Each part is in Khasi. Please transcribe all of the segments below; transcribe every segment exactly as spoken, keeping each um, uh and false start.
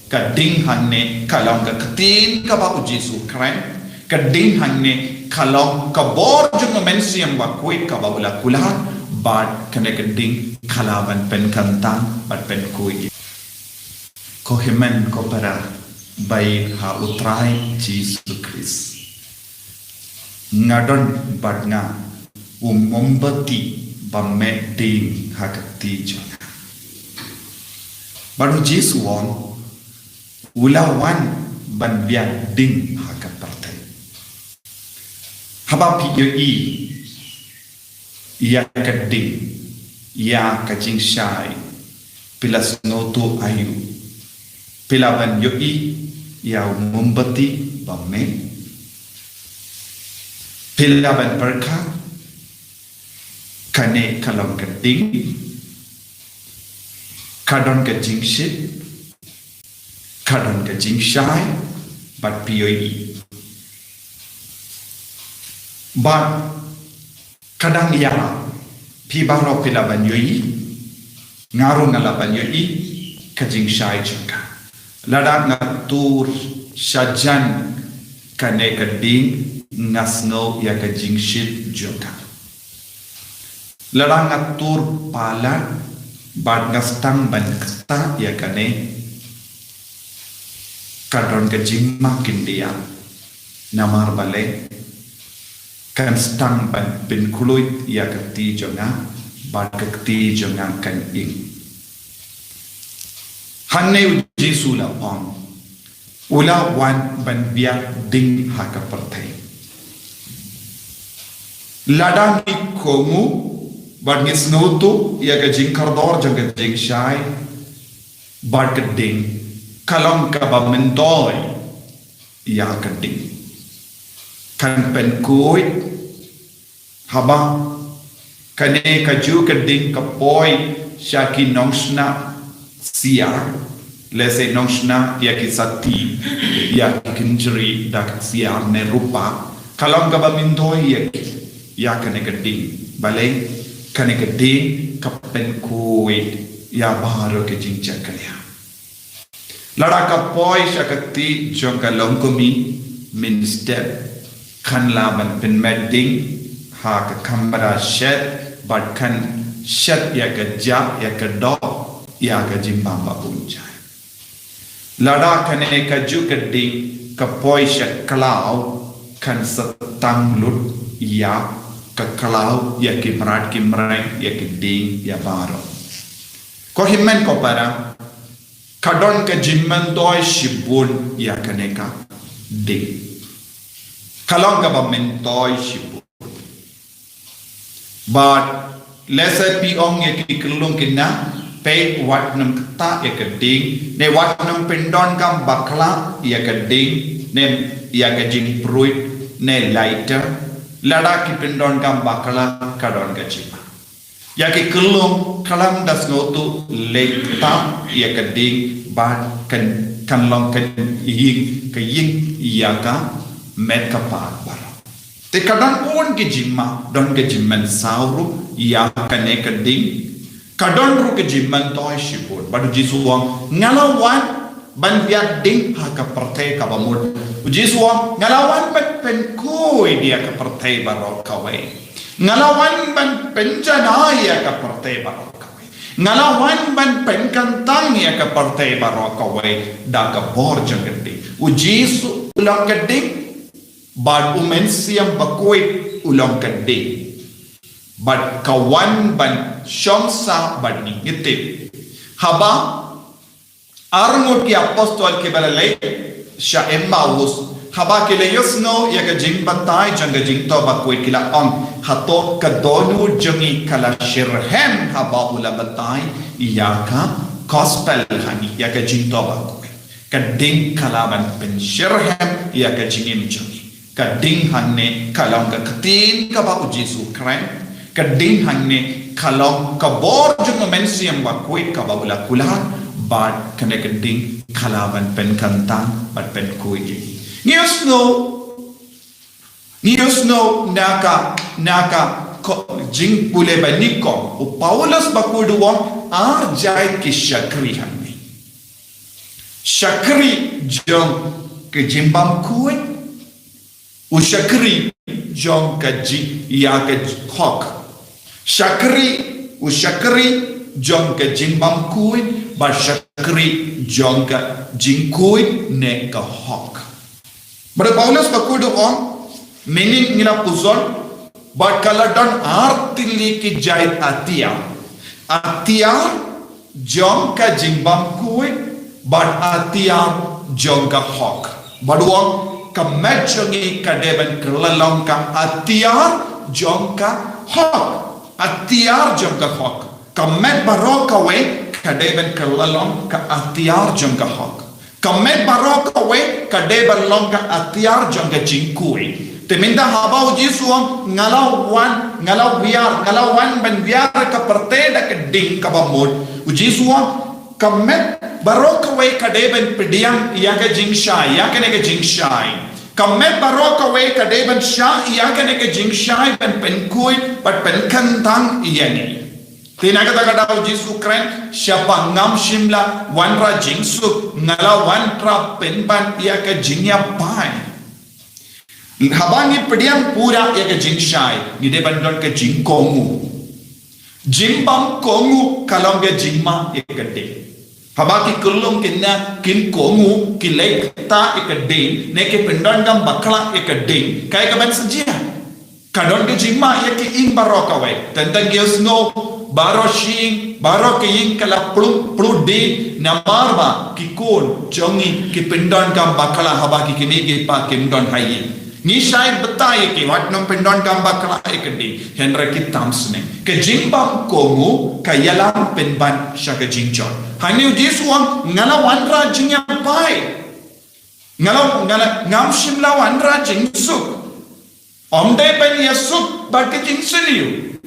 Ka ding hangne ka long ka ktien kaba u Jisu kren. Ka ding hangne ka long ka bor jong u Mynsiem Bakhuid kaba u la kular. Bad kane ka ding ka lah ban pynkyntang bad pynkhuid. Ko hynmen ko para, ba ïeit ha u Trai Jisu Khrist, nga don bad nga u mombati ba mih ding ha ka kti jong nga. Bad u Jisu u ong, u la wan ban biar ding ha ka pyrthei. Haba phi ïohi ïa ka ding, ïa ka jingshai, phi la sngewthuh aïu? Phi lah ban ïohi ïa u mombati ba mih? Phi lah ban pyrkhat kane ka long ka ding, ka don ka jingshit, ka don ka jingshai, bad phi ïohi? Bad ka dang ïa, phi baroh phi lah ban ïohi, nga ruh nga lah ban ïohi ka jingshai jong ka. Lada nga tur shajan kane ka ding, nga sngew ïa ka jingshit jong ka. Lada nga tur palat bad nga sdang ban kta ïa kane, ka don ka jingma khyndiat. Namar balei? Kan sdang ban pynkhuid ïa ka kti jong nga, bad ka kti jong nga kan ïeng. Hangne u Jisu u la ong, u la wan ban biar ding ha ka pyrthei. Lada ngi kohnguh bad ngi sngewthuh ïa ka jingkordor jong ka jingshai bad ka ding, ka long kaba myntoi ïa ka ding. Kan pynkhuid, haba kane kajuh ka ding ka poi sha ki nongshna ksiar, lehse nongshna ïa ki sati, ïa ki kynjri da ka ksiar ne rupa, ka long kaba myntoi ïa ki, ïa kane ka ding. Balei? Kane ka ding ka pynkhuid ïa baroh ka jingjakhlia. Lada ka poi sha ka kti jong ka longkmie mynstep, kan lah ban pynmih ding ha ka kamra shet, bad kan shet ïa ka jah, ïa ka doh, ïa ka jingbam babun jai. Lada kane kajuh ka ding ka poi sha ka khlaw, kan sa tang lut ïa ka khlaw, ïa ki mrad ki mreng, ïa ki dieng, ïa baroh. Ko hynmen ko para, ka don ka jingmyntoi shibun ïa kane ka ding. Ka long kaba myntoi shibun. Bad lehse phi ong ïa ki khyllung kine, peit, wat nym kta ïa ka ding, ne wat nym pyndonkam bakla ïa ka ding, ne ïa ka jingpruid, ne lighter. Lada ki pyndonkam bakla, ka don ka jingma. Ïa ki khyllung khlem da sngewthuh leh kta ïa ka ding, bad kan, kan long ka ïing, ka ïing ïa ka met ka par baroh. Te ka don bun ki jingma, don ka jingmynsaw ruh ïa kane ka ding. Ka don ruh ka jingmyntoi shibun. Bad u Jisu u ong, nga la wan ban biar ding ha ka pyrthei kaba mut. U Jisu u ong, nga la wan ban pynkhuid ïa ka pyrthei baroh kawei. Nga la wan ban pynjanai ïa ka pyrthei baroh kawei. Nga la wan ban pynkyntang ïa ka pyrthei baroh kawei da ka bor jong ka ding. U Jisu u long ka ding, bad u Mynsiem Bakhuid u long ka ding. Bad ka wan ban shong sah bad ngi, ngi tip. Haba arngut ki apostol kiba la leit sha Emmaus, haba ki la ïohsngew ïa ka jingbatai jong ka jingthoh bakhuid, ki la ong, hato ka dohnud jong ngi ka la shitrhem haba u la batai ïa ka gospel ha ngi, ïa ka jingthoh bakhuid? Ka ding ka lah ban pynshitrhem ïa ka jingim jong ngi. Ka ding hangne ka long ka ktien kaba u Jisu u kren. Ka ding hangne ka long ka bor jong u Mynsiem Bakhuid kaba u la kular, bad kane ka ding ka lah ban pynkyntang bad pynkhuid ïa ngi. Ngi ïohsngew, ngi ïohsngew na ka, na ka ko-, jingpule ba nyngkong, u Paulus bakhuid u ong ar jait ki shakri hangne. Shakri jong ka jingbam khuid, u shakri jong ka ji ïa ka hok. Shakri, u shakri jong ka jingbam khuid, bad shakri jong ka jingkhuid ne ka hok. Bad u Paulus bakhuid u ong, mynnin ngi la puzon, bad ka la don ar tylli ki jait atiar. Atiar jong ka jingbam khuid, bad atiar jong ka hok. Bad u ong, ka met jong ngi ka dei ban kylla long ka atiar jong ka hok. Atiar jong ka hok. Ka met baroh kawei ka dei ban kylla long ka atiar jong ka hok. Ka met baroh kawei ka dei ban long ka atiar jong ka jingkhuid. Te mynta haba u Jisu u ong, nga la wan, nga la wiar, nga la wan ban wiar ka pyrthei da ka ding kaba mut. U Jisu u ong, ka met baroh kawei ka dei ban pdiang ïa ka jingshai, ïa kane ka jingshai. Ka met baroh kawei ka dei ban shah ïa kane ka jingshai ban pynkhuid bad pynkyntang ïa ngi. Te na kata ka daw u Jisu u kren, shaphang ngam shym la wanrah jingsuk, nga la wanrah pynban ïa ka jingïapai. Haba ngi pdiang pura ïa ka jingshai, ngi dei ban don ka jingkohnguh. Jingbam kohnguh ka long ka jingma ïa ka ding. Haba ki khyllung khynnah kin kohnguh, ki leit kata ïa ka ding, ne ki pyndonkam bakla ïa ka ding, kaei kaban sa jia? Ka don ka jingma ïa ki ïing baroh kawei. Teng teng ki ïohsngew baroh shi ïing, baroh ki ïing ka la plu, plu ding, namar ba ki khun jong ngi ki pyndonkam bakla haba ki kmie ki kpa kim don ha ïing. Ngi shai batai ïa ki wat nym pyndonkam bakla ïa ka ding, hynrei ki tam sngewsih. Ka jingbam kohnguh ka ïalam pynban sha ka jingjot. Hangne u Jisu u ong, nga la wanrah jingïapai. Nga la, nga la, ngam shym la wanrah jingsuk. Ym dei ban ïasuk bad ka jingsniew.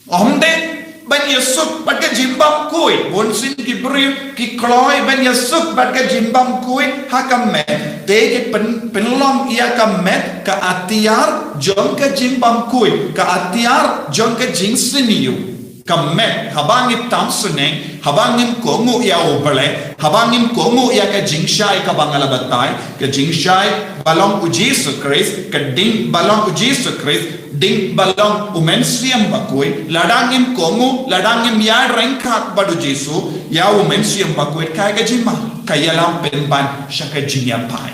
Ym dei ban ïasuk bad ka jingbam khuid. Bun sien ki briew ki kloi ban ïasuk bad ka jingbam khuid ha ka met. Te ki pyn, pynlong ïa ka met ka atiar jong ka jingbam khuid, ka atiar jong ka jingsniew. Ka met, haba ngi tam sngewsih, haba ngim kohnguh ïa U Blei, haba ngim kohnguh ïa ka jingshai kaba nga la batai, ka jingshai ba long u Jisu Khrist, ka ding ba long u Jisu Khrist, ding ba long u Mynsiem Bakhuid, lada ngim kohnguh, lada ngim ïaryngkat bad u Jisu, ïa u Mynsiem Bakhuid, kaei ka jingma, ka ïalam pynban sha ka jingïapai.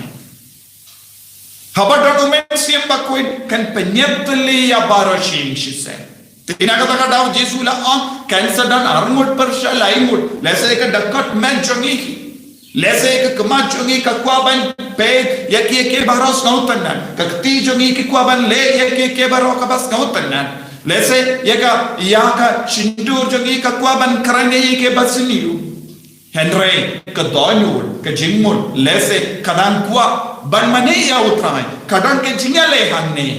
Haba don u Mynsiem Bakhuid kan pynïatylli ïa baroh shi ïing shi sem. Te na kata ka daw u Jisu u la ong, kan sa don arngut pyrshah laingut, lehse ka dkhot met jong ngi. Lehse ka khmat jong ngi ka kwah ban peit ïa kiei kiei baroh sngewtynnat. Ka kti jong ngi ki kwah ban leh ïa kiei kiei baroh kaba sngewtynnat. Lehse ïa ka, ïa ka shyntur jong ngi ka kwah ban kren ïa kiei kiei ba sniew. Hynrei ka dohnud, ka jingmut, lehse ka dang kwah ban mane ïa U Trai, ka don ka jingïaleh hangne.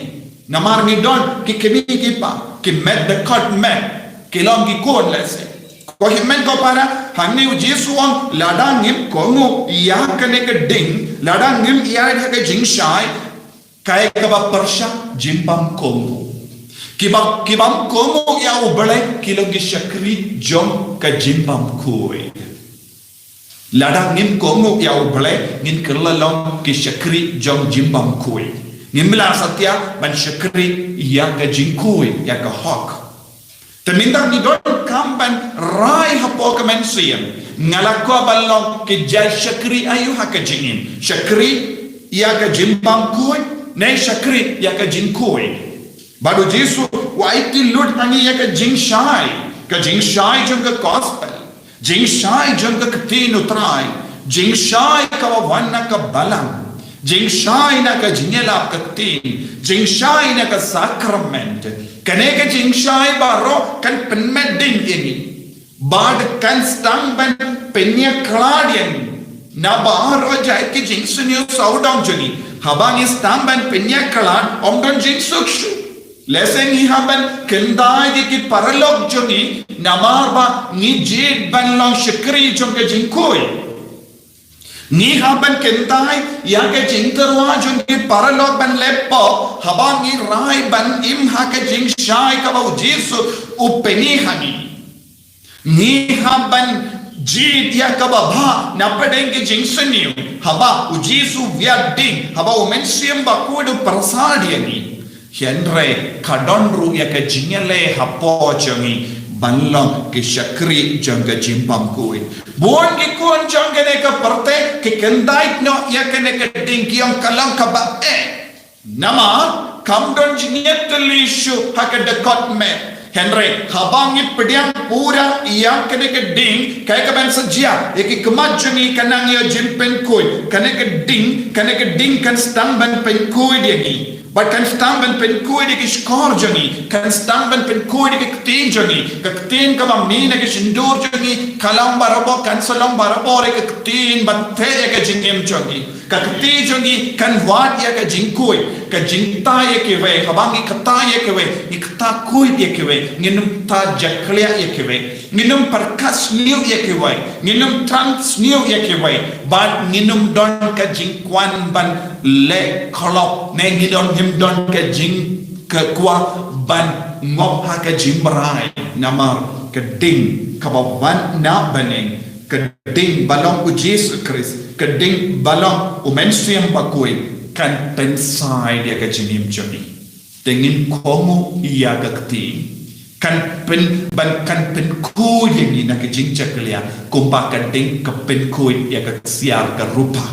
Namar ngi don ki kmie ki kpa, ki met dkhot met, ki long ki khun lehse. Ko hynmen ko para, hangne u Jisu u ong, lada ngim kohnguh ïa kane ka ding, lada ngim ïaid ha ka jingshai, kaei kaba pyrshah, jingbam kohnguh. Kiba, kibym kohnguh ïa U Blei, ki long ki shakri jong ka jingbam khuid. Lada ngim kohnguh ïa U Blei, ngin kylla long ki shakri jong jingbam khuid. Ngim lah satia ban shakri ïa ka jingkhuid, ïa ka hok. Te mynta ngi donkam ban rai hapoh ka mynsiem. Nga la kwah ban long ki jait shakri aïu ha ka jingim. Shakri ïa ka jingbam khuid, ne shakri ïa ka jingkhuid. Bad u Jisu u aiti lut ha ngi ïa ka jingshai. Ka jingshai jong ka gospel. Jingshai jong ka ktien U Trai. Jingshai kaba wan na ka balang. Jingshai na ka jingïalap ka ktien. Jingshai na ka sakrament. Kane ka jingshai baroh kan pynmih ding ïa ngi. Bad kan sdang ban pynïakhlad ïa ngi na baroh jait ki jingsniew sawdong jong ngi. Haba ngi sdang ban pynïakhlad, ym don jingsuk shuh. Lehse ngi hap ban kyntait ïa ki paralok jong ngi namar ba ngi jied ban long shakri jong ka jingkhuid. Ngi hap ban kyntait ïa ka jingtyrwa jong ki paralok ban leh pop haba ngi rai ban im ha ka jingshai kaba u Jisu u pyni ha ngi. Ngi hap ban jied ïa kaba bha na pdeng ki jingsniew. Haba u Jisu wiat ding, haba u Mynsiem Bakhuid u pyrsad ïa ngi, hynrei ka don ruh ïa ka jingïaleh hapoh jong ngi ban long ki shakri jong ka jingbymkhuid. Bun ki khun jong kane ka pyrthei ki kyndait noh ïa kane ka ding, ki ong ka long kaba eh. Namar kam don jingïatylli shuh ha ka dkhot met. Hynrei haba ngi pdiang pura ïa kane ka ding, kaei kaban sa jia? Ïa ki khmat jong ngi kan nang ïoh jingpynkhuid. Kane ka ding, kane ka ding kan sdang ban pynkhuid ïa ngi. Bad kan sdang ban pynkhuid ïa ki shkor jong ngi, kan sdang ban pynkhuid ïa ki ktien jong ngi. Ka ktien kaba mih na ki shyntur jong ngi ka long barabor, kan sa long barabor ïa ka ktien ba theh ïa ka jingim jong ngi. Ka kti jong ngi kan wad ïa ka jingkhuid, ka jingkta ïa kiwei. Haba ngi kta ïa kiwei, ngi kta khuid ïa kiwei, ngin ym kta jakhlia ïa kiwei, ngin ym pyrkhat sniew ïa kiwei, ngin ym thrang sniew ïa kiwei, bad ngin ym don ka jingkwah ban leh khlop, ne ngin ym don ka jingkwah ban ngop ha ka jingbrai. Namar ka ding kaba wan na bneng, ka ding ba long u Jisu Khrist, ka ding ba long u Mynsiem Bakhuid, kan pynshai ïa ka jingim jong ngi. Te ngin kohnguh ïa ka kti, kan pyn, ban, kan pynkhuid ïa ngi na ka jingjakhlia, kumba ka ding ka pynkhuid ïa ka ksiar ka rupa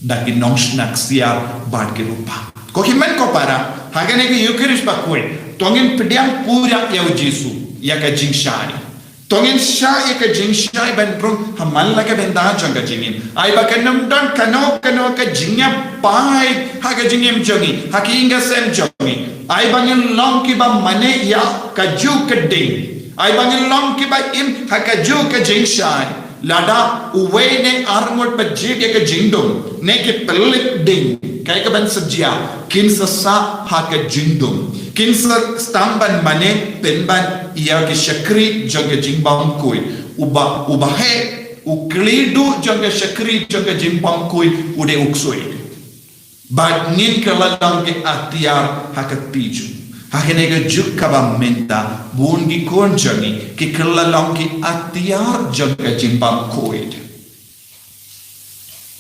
da ki nongshna ksiar bad ki rupa. Ko hynmen ko para, ha kane ka Eukharist Bakhuid to ngin pdiang pura ïa u Jisu, ïa ka jingshai. To ngin shah ïa ka jingshai ban rung ha man la ka bynta jong ka jingim. Ai ba kan ym don kano kano ka jingïapait ha ka jingim jong ngi, ha ka ïing ka sem jong ngi. Ai ba ngin long kiba mane ïa kajuh ka ding. Ai ba ngin long kiba im ha kajuh ka jingshai. Lada uwei ne arngut ba jied ïa ka jingdum, ne ki pynlip ding, kaei kaban sa jia? Kin sa sah ha ka jingdum. Kin sa sdang ban mane pynban ïa ki shakri jong ka jingbymkhuid. Uba, uba heh, u khlei duh jong ka shakri jong ka jingbymkhuid u dei u ksuid. Bad ngin kylla long ki atiar ha ka kti jong u. Ha kane ka juk kaba mynta, bun ki khun jong ngi ki kylla long ki atiar jong ka jingbymkhuid.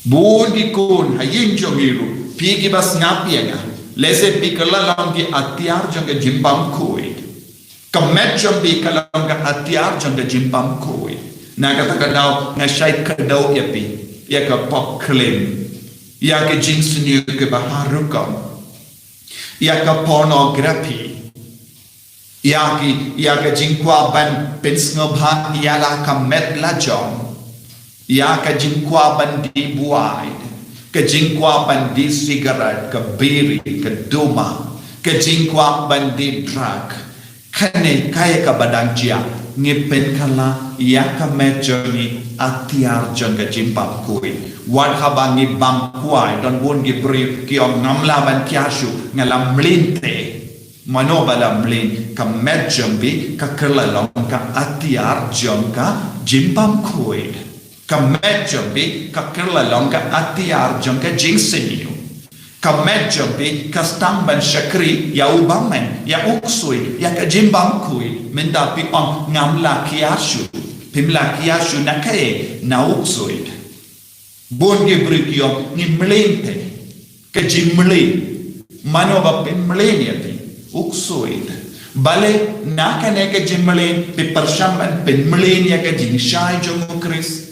Bun ki khun ha ïing jong ngi ruh, phi kiba sngap ïa nga, lehse phi kylla long ki atiar jong ka jingbymkhuid. Ka met jong phi ka long ka atiar jong ka jingbymkhuid. Na kata ka daw nga shait kdew ïa phi ïa ka pop klim, ïa ka jingsniew kaba har rukom, ïa ka pornography, ïa ki, ïa ka jingkwah ban pynsngewbha ïa la ka met la jong, ïa ka jingkwah ban die buaid, ka jingkwah ban die sigaret, ka biri, ka duma, ka jingkwah ban die drug. Kane kaei kaba dang jia, ngi pynkylla ïa ka met jong ngi atiar jong ka jingbymkhuid. Wat haba ngi bam kwai, don bun ki briew ki ong ngam lah ban kiar shuh, nga la mlien te. Mano ba la mlien? Ka met jong phi ka kylla long ka atiar jong ka jingbymkhuid. Ka met jong phi ka kylla long ka atiar jong ka jingsniew. Ka met jong phi ka sdang ban shakri ïa u bymman, ïa u ksuid, ïa ka jingbymkhuid. Mynta phi ong ngam lah kiar shuh. Phim lah kiar shuh na kaei? Na u ksuid. Bun ki briew ki ong ngi mlien te. Ka jingmlien. Mano ba pynmlien ïa phi? U ksuid. Balei na kane ka jingmlien phi pyrshang ban pynmlien ïa ka jingshai jong u Khrist?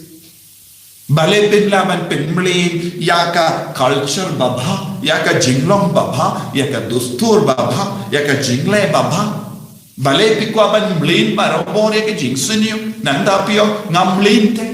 Balei phim lah ban pynmlien ïa ka culture babha, ïa ka jinglong babha, ïa ka dustur babha, ïa ka jingleh babha? Balei phi kwah ban mlien barabor ïa ka jingsniew? Nangta phi ong ngam mlien te.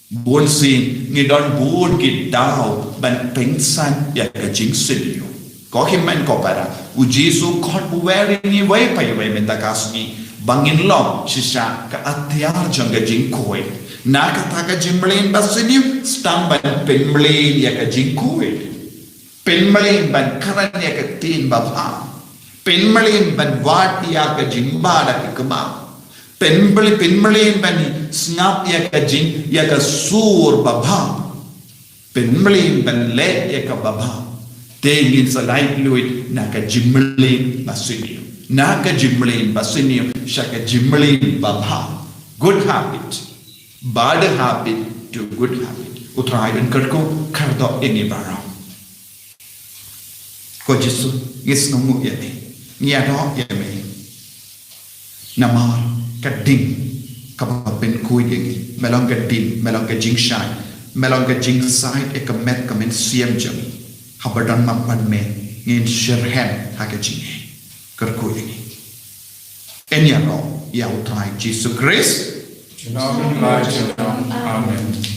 Bun sien ngi don bun ki daw ban pynsan ïa ka jingsniew. Ko hynmen ko para, u Jisu khot u wer ïa ngi iwei pa iwei mynta ka sngi ba ngin long shisha ka atiar jong ka jingkhuid. Na kata ka jingmlien basniew, sdang ban pynmlien ïa ka jingkhuid. Pynmlien ban kren ïa ka ktien babha. Pynmlien ban wad ïa ka jingbha da ka kmie. Pynmlien, pynmlien ban sngap ïa ka jing, ïa ka sur babha. Pynmlien ban leh ïa ka babha. Te ngin sa lait luid na ka jingmlien basniew. Na ka jingmlien basniew sha ka jingmlien babha. Good habit. Bad habit to good habit. U Trai un kyrkhu kyrdoh ïa ngi baroh. Ko Jisu, ngi sngewnguh ïa me, ngi ïaroh ïa me. Namar ka ding kaba pynkhuid ïa ngi, me long ka ding, me long ka jingshai, me long ka jingshai ïa ka met ka mynsiem jong ngi. Haba don ma ban me, ngin shyrkhei ha ka jingeh. Kyrkhu ïa ngi. Ïaroh ïa U Trai Jisu Khrist. Junom la junom. Amen.